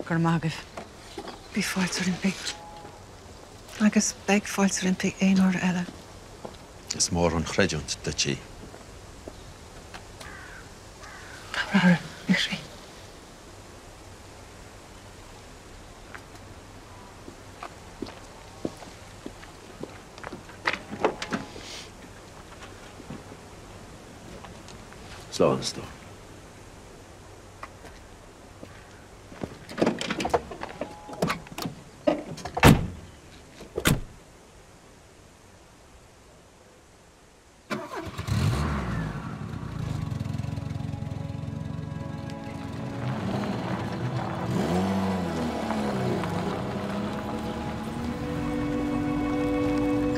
Go raibh maith agaibh. Bhí fáilte roimpi. Agus beidh fáilte roimpi aon uair eile. Is mór an chreidiúint duit í. Tabhair aire, a chroí. Slán, a stór.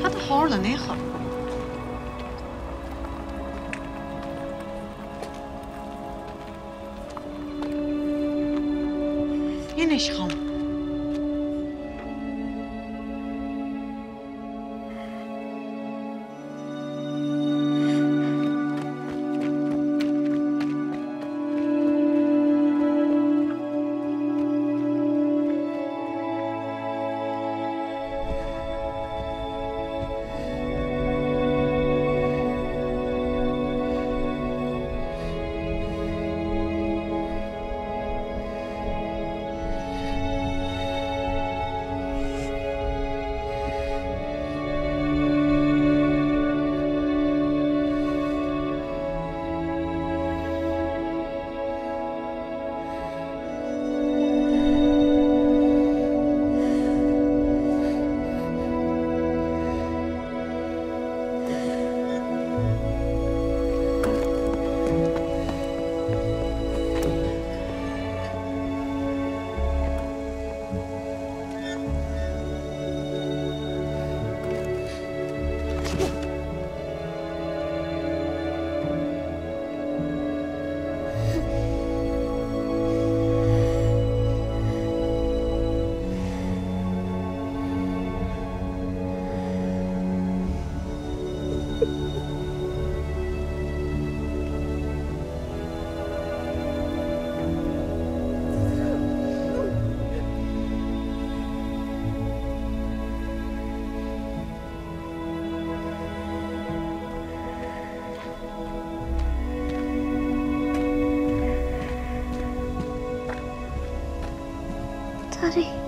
Cad a tharla in aon chor? Inis dhom. Daddy.